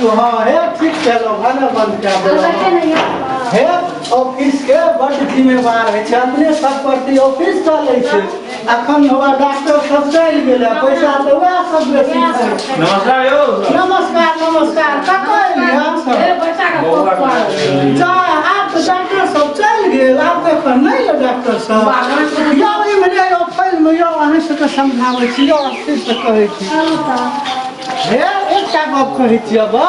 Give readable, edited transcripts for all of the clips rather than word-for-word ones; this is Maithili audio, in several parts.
You. हाँ, हे ठीक केलहुँ, भने बंद कए देलहुँ। हे, ऑफिस के बड्ड जिम्मेवार होइ छै, अपने सब प्रति ऑफिस चलै छै। अखन हमरा डॉक्टर सब चलि गेलै, पैसा तऽ वएह सब बेसी छै। नमस्कार यौ। नमस्कार नमस्कार। कतऽ एलियै अहाँ सब? जा, आब तऽ डॉक्टर सब चलि गेल, आब तऽ एखन नहि यऽ डॉक्टर सब। यौ, इम्हरे यौ, फैलमे यौ। अहाँ सबके समझाबै छी यौ, स्थिरसँ कहै छी। हे, एकटा गप कहै छियै बा,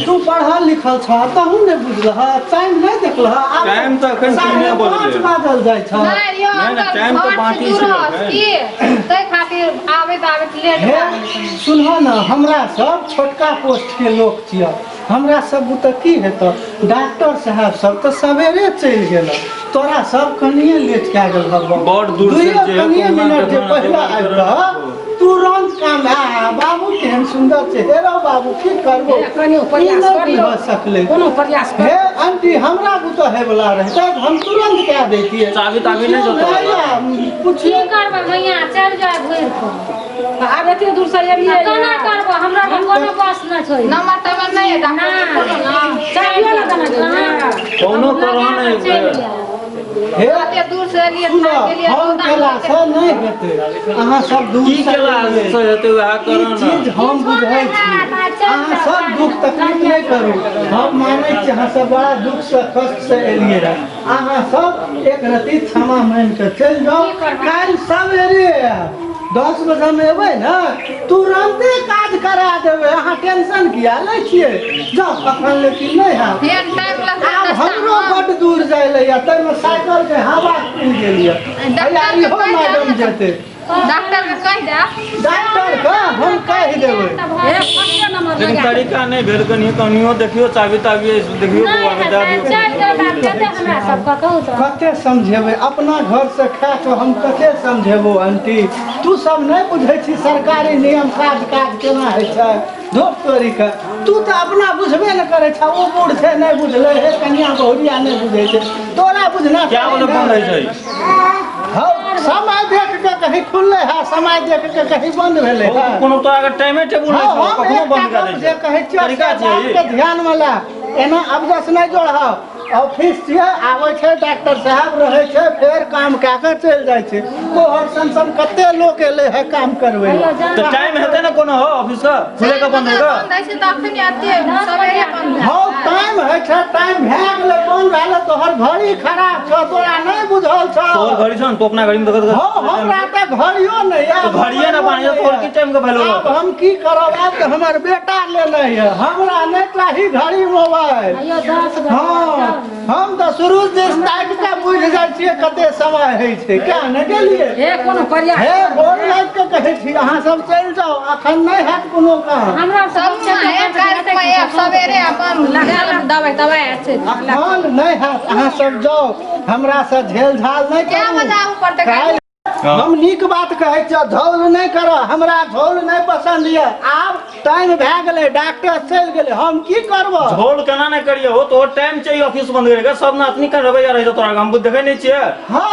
तू पढ़ल लिखल छह, तहू नहि बुझलह, टाइम नहि देखलह? आब टाइम तऽ एखन साढ़े तीने बजलै। पाँच बाजल जाइ छह। नहि यौ। नहि, अंकल, टाइम तऽ घर बाँकी से दूर छै रहस एखन। की ताहि खातिर आबैत आबैत लेट हे भए गेल कनी। सुनह ने, हमरा सब छोटका पोस्ट के लोक छियै, हमरा सब बुते की हेतऽ? डॉक्टर साहब सब तऽ सवेरे चलि गेल, तोरा सब कनिए लेट कए गेल हँ। बड़ दूर से दुइयो जे कनिए कहुना मिनट जे केना पहिले जोगाड़ आबि करल कऽ तुरन्त काम। आ बाबू केहन सुन्दर छै। हे रौ बाबू, की करबो? हे, कनियो ई प्रयास नहि करियौ। भऽ सकलै। कोनो प्रयास हे करू। आंटी, हमरा बुते होइवला रहै तऽ हम तुरन्त कए दैतियै। चाभी ताभी नहि पुछियौ जतऽ ने, की पुछियौ। करबै मैया, चलि जाय घुरि कऽ। आब एते दूर से एलियै। केना करबो? हमरा तऽ कोनो बस नहि छै। नंबर तंबर नहि है डॉक्टर के, फोनो ना। चाभियो ने देने गेलियै। कोनो करह नहि। चलि जाय। हे एते दूर से एलियै, सुनऽ, थाकि गेलियै। हम रौदा केला में से नहि हेतै, अहाँ सब दूर की से केला एलियै। से हेतै, वएह ई करऽ ने। चीज हम बुझै छी, अहाँ सब दुख तकलीफ नहि करू। हम मानै छी, अहाँ सब बड़ा दुख से कष्ट से एलियै रहए। अहाँ सब एक रति क्षमा मानि कऽ चलि जाउ। काल्हि सवेरे आयब, 10 बजेमे एबै ने, तुरन्ते काज करा देबै। अहाँ टेंशन किया लै छियै? जाउ अखन, लेकिन नहि हैत। फेर टाइम लगतै। आब रास्ता हमरो में। बड्ड दूर जाइ लए यऽ, ताहिमे साइकिलके हवा खुलि गेल यऽ। हैया डॉक्टर के इहो कहि देब मैडम ने तऽ। जेतै। डॉक्टर के कहि देब। डॉक्टरके हम कहि देबै। हे, फर्स्टे नंबर लेकिन लगा। तरीका नहि भेल, कनि कनियो देखियौ, चाभी ताभी देखियौ। नहि बौआके दए हेतै, दियौ। चलि जाउ तऽ आब देतै हमरा सबके, कहू तऽ। कते समझेबै अपना घरसँ खा कऽ, हम कते समझेबो आंटी? तू सब नहि बुझै छी सरकारी नियम काज काज केना होइ छै। धोप तोरी के, तू तऽ अपना बुझबे ने करै छ। ओ बूढ़ छै, नहि बुझलै। हे कनिया बहुरिया नहि बुझै छै, तोरा बुझना क्या चाही बजे ने। बंद होइ छै? हौ, समय देख के कहीं खुललै है, समय देख के कहीं बंद भेलै है। कोनो तोरा के टाइमे टेबुल हँ, नहि छौ? हम कखनो एकटा बंद कए गप दै जे छै। कहै छियौ तरीका से छै बात ई। के ध्यानमे ला, एना अबजस नहि जोड़ह। ऑफिस छियै, आबै छै डॉक्टर साहब, रहै छै, फेर काम कए कऽ चलि जाइ छै। तोहर सन सन कते लोक एलै है काम करबै लए। तऽ टाइम हेतै ने कोनो हो ऑफिस के खुले के बंद होय के? बंद होइ छै तऽ अखन एते सवेरे बंद हौ, टाइम होइ छै, टाइम भए गेलै, बंद भए गेलै। तोहर घड़ी खराब छौ, तोरा नहि बुझल छौ। तोहर घड़ी छौ ने, तू अपना घड़ी में देखत। हौ, हमरा तऽ घड़ियो नहि यऽ। तो घड़िए ने बान्हिए, तोहर की टाइम के वैल्यू आब रहतौ? हम की करब? आब तऽ हमर बेटा लेने यऽ, हमरा नहि चाही घड़ी मोबाइल। अइयो 10 बजे। हँ, जाउ ने। हम तऽ शुरू दिस ताकि कऽ बुझि जाइ छियै कते समय होइ छै। क्या ने गेलियै? हे, कोनो प्रयास हे, गोर लागि कऽ कहै छी, अहाँ सब चलि जाउ, अखन नहि हैत कोनो काम। हमरा सब चलू ने, एक काल्हि में आयब सवेरे, अपन लगा लेब दवाई तवाई अच्छे। अखन नहि हैत, अहाँ सब जाउ, हमरा से झेल झाल नहि क्या करू। बजे आबू पड़तै? काल्हि हम नीक बात कहै छियौ, झोल नहि कर, हमरा झोल नहि पसन्द यऽ। आब टाइम भए गेलै, डॉक्टर चलि गेलै, हम की करब? झोल केना नहि करिए हो? तोहर टाइम चाहिए ऑफिस बंद करे के, सब नातनी के रवैया रहै छौ तोरा, हम देखै नहि छियै। हौ,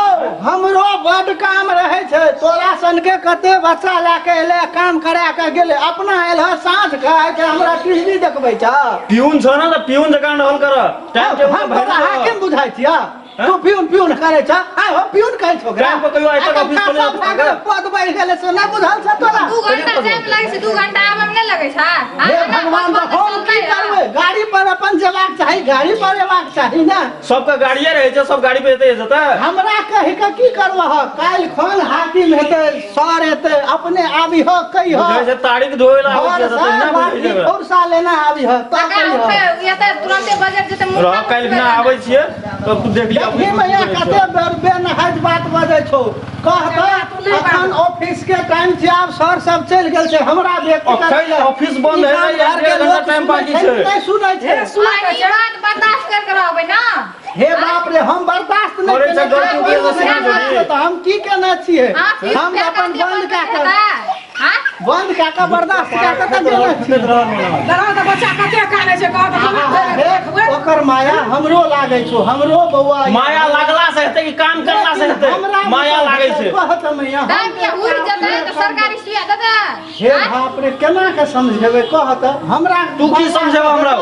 हमरो बड्ड काम रहै छै। तोरा सनके कते बच्चा लए के एलै, काम करा के गेलै। अपना एल हँ साँझ के, आइ के हमरा टीवी देखबै छ? प्यून छौ ने, तऽ प्यून जकाँ रहल कर, टाइम टेबुल हम के तोरा भरि हाकिम बुझाइ छियऽ? तू प्यून प्यून करै छ? आइ हो, प्यून कहै छौ टाइम पर कहियो आइ तक ऑफिस खोले भए गेलै, पद बढ़ि गेलै से नहि बुझल छ तोरा? 2 घंटा टाइम लागै छै, 2 घंटा आबे में नहि लगै छै। हे भगवान, तऽ हम की करबै? गाड़ी पर अपन जेबाक चाही, गाड़ी पर एबाक चाही ने। सबके गाड़िए रहै छै, सब गाड़ी पे जेतै जेतै। हमरा कहि कऽ की करबह? काल्हि खन हाकिम हेतै, सर हेतै, अपने आबिह, कहिह। बुझै छै तारीख धोए ला आबै घर छै तऽ से नहि बुझै लाठी छै एकरा। फौरसा लेने आबिह तऽ कहिह। एते तुरंते बजट जेतै मुँह। रह, काल्हि बिना आबै छियै तब तू देख लिअ। देखी मैया, कते बेर बेनहाइत बात बजै छौ। कह तऽ अखन ऑफिस के टाइम छै, आब सर सब चलि गेल छै, हमरा व्यक्तिगत अखन ऑफिस बंद ई हेतै, गाम एक घरके डेढ़ घंटा लोक टाइम सुनै बाकी छै छै। कि नहि सुनै छै? ई बात बर्दाश्त करके रहबै ना? हे बाप रे, हम बर्दाश्त नहि करै छै केने गलती छियै, के नहि तऽ छियै, तऽ हम की केने छियै? ऑफिस हम तऽ अपन बंद कए कऽ हाँ। बंद कए कऽ बर्दाश्त कए कऽ तऽ गेले छी। देखो तऽ बच्चा कते कानै छै कहत केना धरि हे, देखबै ओकर माया हमरो लागै छौ हमरो बौआ माया लागला से हेतै कि काम करला से हेतै हमरा माया लागै छै कहत मैया हम टाइम के उड़ जेतै तऽ सरकारी सुइया देतै हे बाप रे केना के समझेबै कह तऽ हमरा तू की समझेबह हमरा?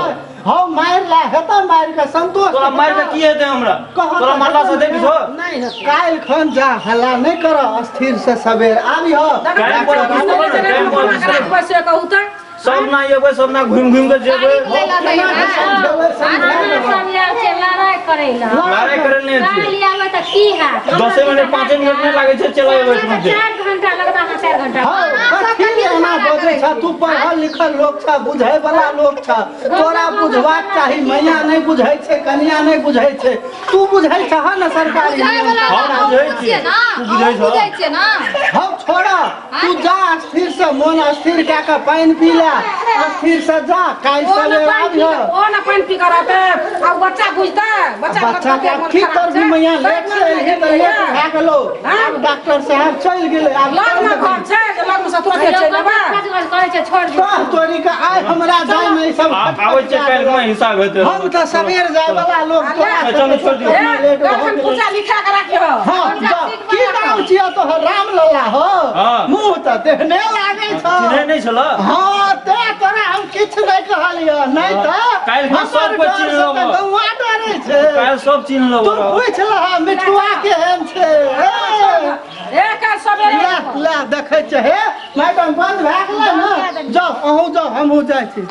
हौ मारि ला हेतौ मारि के संतोष तोरा मारि के की हेतै हमरा कह तोरा मारला से देख छौ नहि हेतौ। काल्हि खन जा हल्ला नहि कर अस्थिर से सबेर आबि हो टाइम पर ऑफिस नहि पर छै टाइम पर केना ऑफिस पर। राखबै से कहू तऽ सब ना एबै सब ना घुमि घुमि के जेबै गाड़ी ले लेतै केना के समझेबै समझा अहाँ देबै। सब आयल छियै लड़ाइ करै लए लड़ाइ करै लए नहि छियै काल्हि आबै तऽ की हैत दसे मिनट पाँचे मिनट नहि लागै छै चलि एबै तुरन्ते 4 घंटा लगता अहाँ 4 घंटा हौ, कथी एना बजै छह तू पढ़ल लिखल लोक छह बुझै वाला लोक छह तोरा बुझबाक चाही मैया नहि बुझै छै कनिया नहि बुझै छै तू बुझै छह ने सरकारी बुझै वाला हम तऽ बुझै अहूँ छियै। छियै ना तू बुझै अहूँ छह? बुझै छियै ना हौ छोड़ तू जा स्थिर से मोन अस्थिर कए कऽ पानि पी ले अस्थिर से जा काल्हि ओ ने सवेरे पानि पी आबिह ओ ने पानि पी कऽ रहतै आ बच्चा बुझतै बच्चा बच्चा के आब की करबी मैया लेट से एलही तऽ लेट भए गेलो आब डॉक्टर साहब चलि गेलै आब लग में घर छै जे लग में से तुरंते चलि एबै करै छै छोड़ दियौ तोह तोरी के आइ हमरा जाय में ई सब आबै छै काल्हि में हिसाब हेतै हम तऽ सबेर जाय वाला लोग तोरा चलू, छोड़ दियौ। ए, लेट भऽ कखन गेलै। पुर्जा लिखा के राखियो हाँ जाओ। की नाम छियौ तोहर राम लला हो हाँ। मुँह तऽ देखने लागै छौ चिन्है नहि छल हाँ तें तोरा हम किछु नहि कहलियौ नहि तऽ काल्हि खन सब हमर कोइ डर चिन्ह से तऽ लेबह। गौआ डरै छै काल्हि सब चिन्ह तू लेबह पूछि लह मिठुआ केहन छै हे। ए काल्हि सबेरे ला ला देखै छै हे मैडम बंद भए गेलै ने जाउ अहूँ जाउ हमहूँ जाइ छी।